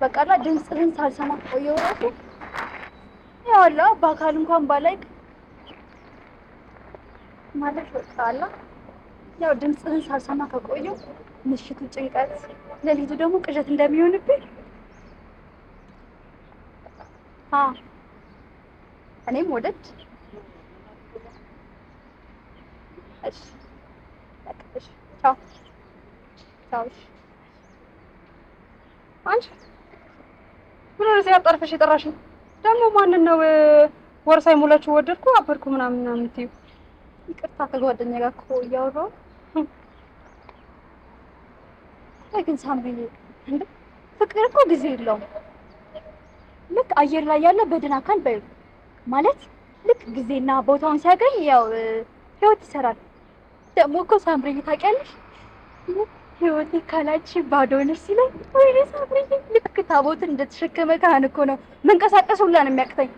በቃላ ድምፅህን ሳልሰማ ቆየሁ። እራሱ ያው አላ በአካል እንኳን ባላይክ ማለት በቃ አላ ያው ድምፅህን ሳልሰማ ከቆየሁ ምሽቱ ጭንቀት፣ ሌሊቱ ደግሞ ቅዠት እንደሚሆንብኝ እኔም ወደድ። እሺ በቃ እሺ፣ ቻው ቻው። እሺ። አንቺ ምን ሆነ እዚህ አጣርፈሽ የጠራሽኝ? ደግሞ ማንን ነው ወር ሳይሞላችሁ ወደድኩ አበድኩ ምናምን ምናምን የምትይው? ይቅርታ ከጓደኛ ጋር እኮ እያወራሁ። ቆይ ግን ሳምሪዬ፣ እንዴ ፍቅር እኮ ጊዜ የለውም። ልክ አየር ላይ ያለ በድን አካል በይው ማለት ልክ ጊዜና ቦታውን ሲያገኝ ያው ህይወት ይሰራል። ደግሞ እኮ ሳምሪዬ ታውቂያለሽ፣ ህይወቴ ካላንቺ ባዶ ነች ሲለኝ ወይኔ ሳምሪዬ፣ ልክ ታቦትን እንደተሸከመ ካህን እኮ ነው መንቀሳቀስ ሁላ ነው የሚያቅተኝ።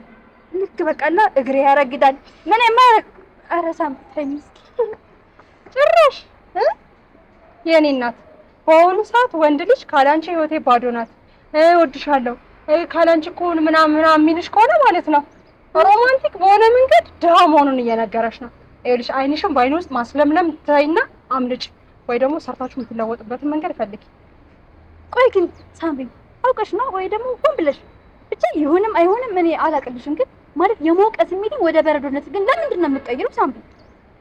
ልክ በቃና እግሬ ያረግዳል። ምን የማያረግ ኧረ ሳምሪ ተይኝ እስኪ። ጭራሽ የኔ እናት በአሁኑ ሰዓት ወንድ ልጅ ካላንቺ ህይወቴ ባዶ ናት፣ እወድሻለሁ፣ ካላንቺ እኮ ምናምን ምናምን የሚልሽ ከሆነ ማለት ነው romantic በሆነ መንገድ ድሃ መሆኑን እየነገረሽ ነው። ይኸውልሽ አይንሽን በአይን ውስጥ ማስለምለም ተይና አምልጭ፣ ወይ ደግሞ ሰርታችሁ የምትለወጡበትን መንገድ ፈልጊ። ቆይ ግን ሳምሪ አውቀሽ ነው ወይ ደግሞ ሆን ብለሽ? ብቻ ይሁንም አይሆንም እኔ አላቅልሽም፣ ግን ማለት የሞቀ ስሜቴ ወደ በረዶነት ግን ለምንድን ነው የምትቀይረው ሳምሪ?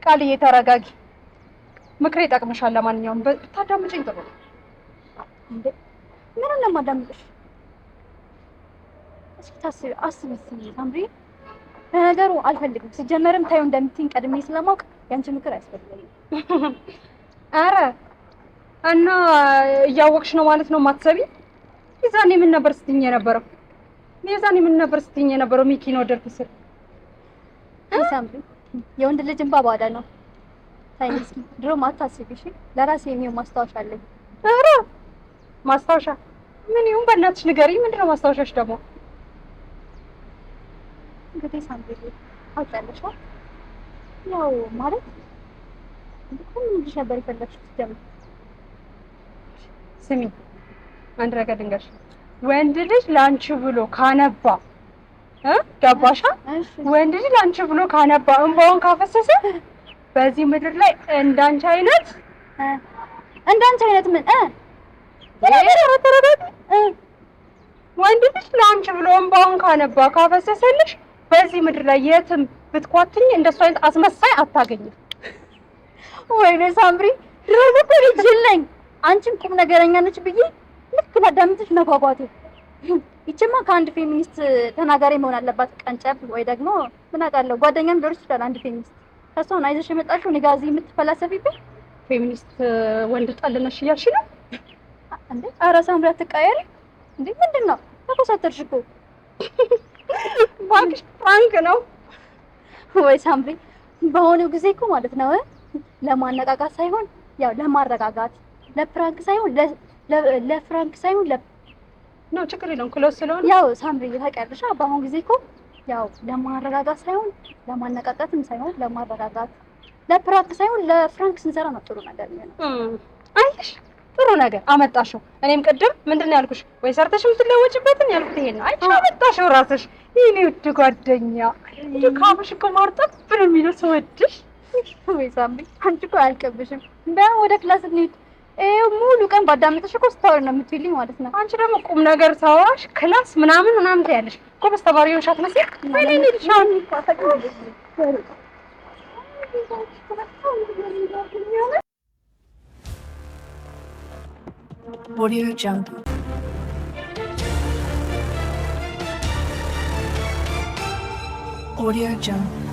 ቃልዬ ተረጋጊ፣ ምክሬ ይጠቅምሻል። ለማንኛውም ብታዳምጪኝ ጥሩ ነው። እንዴ ምኑን ነው የማዳምጥሽ? እስኪ ታስቢ አስቢ እስኪ ሳምሪ። ለነገሩ አልፈልግም። ሲጀመርም ታዩ እንደምትይኝ ቀድሜ ስለማውቅ ያንቺ ምክር አያስፈልገኝም። አረ እና እያወቅሽ ነው ማለት ነው የማትሰቢ? የዛኔ ምን ነበር ስትይኝ የነበረው? የዛኔ ምን ነበር ስትይኝ የነበረው? ሚኪን ወደድኩ ስል አይ ሳምሪ፣ የወንድ ልጅ እንባ ባዳ ነው። ተይኝ እስኪ ድሮም አታስቢ እሺ። ለራሴ የሚሆን ማስታወሻ አለኝ። ኧረ ማስታወሻ ምን ይሁን? በእናትሽ ንገሪኝ። ምንድን ነው ማስታወሻሽ ደግሞ? እንግዲህ ሳምሪ ታውቂያለሽ፣ ያው ማለት ምን ልጅ ነበር የፈለግሽው ስትጀምሪ? ስሚ አንድ ነገር ልንገርሽ፣ ወንድ ልጅ ላንቺ ብሎ ካነባ ገባሻ? ወንድ ልጅ ላንቺ ብሎ ካነባ እንባውን ካፈሰሰ በዚህ ምድር ላይ እንዳንቺ አይነት እንዳንቺ አይነት ምን ተረጋጊ። ወንድ ልጅ ለአንቺ ብሎ እንባውን ካነባ ካፈሰሰልሽ በዚህ ምድር ላይ የትም ብትኳትኝ እንደሱ አይነት አስመሳይ አታገኝም። ወይኔ ሳምሪ፣ ድሮም እኮ እኔ ጅል ነኝ። አንቺም ቁም ነገረኛ ነች ብዬ ልክ ላዳምጥሽ መጓጓቴ። ይችማ ከአንድ ፌሚኒስት ተናጋሪ መሆን አለባት። ቀንጨብ ወይ ደግሞ ምን አውቃለሁ ጓደኛም ሊኖርሽ ይችላል። አንድ ፌሚኒስት ከእሷን አይዘሽ የመጣሽው እኔ ጋር እዚህ የምትፈላሰፊብኝ። ፌሚኒስት ወንድ ጠል ነሽ እያልሽ ነው እንዴ? ኧረ ሳምሪ አትቃየሪ እንዴ! ምንድን ነው ተኮሳተርሽ እኮ። እባክሽ prank ነው። ወይ ሳምሪ፣ በሆነ ጊዜ እኮ ማለት ነው ለማነቃቃት ሳይሆን ያው ለማረጋጋት፣ ለ prank ሳይሆን ለ ፍራንክ ሳይሆን ነው ችግር የለውም close ስለሆነ ያው ሳምሪ ታውቂያለሽ፣ በአሁን ጊዜ እኮ ያው ለማረጋጋት ሳይሆን ለማነቃቃትም ሳይሆን ለማረጋጋት፣ ለ prank ሳይሆን ለፍራንክ ስንሰራ ነው ጥሩ ነገር የሚሆነው። አይሽ ጥሩ ነገር አመጣሽው። እኔም ቅድም ምንድን ነው ያልኩሽ? ወይ ሰርተሽ የምትለወጭበትን ያልኩት ይሄን ነው። አይሽ አመጣሽው ራስሽ። የእኔ ውድ ጓደኛ እንጂ ካፍሽ እኮ ማር ጠብ ነው የሚለው ስወድሽ። ወይ ሳምሪ አንቺ እኮ አያልቅብሽም። በያው ወደ class እንሂድ። ይኸው ሙሉ ቀን ባዳመጥሽ እኮ ስታወሪ ነው የምትውይልኝ ማለት ነው። አንቺ ደግሞ ቁም ነገር ሳወራሽ class ምናምን ምናምን ትያለሽ። ጎበዝ ተማሪ ሆንሽ አትመስይም። ወይኔ እኔ ልጅ አሁን Audio Jungle. Audio Jungle.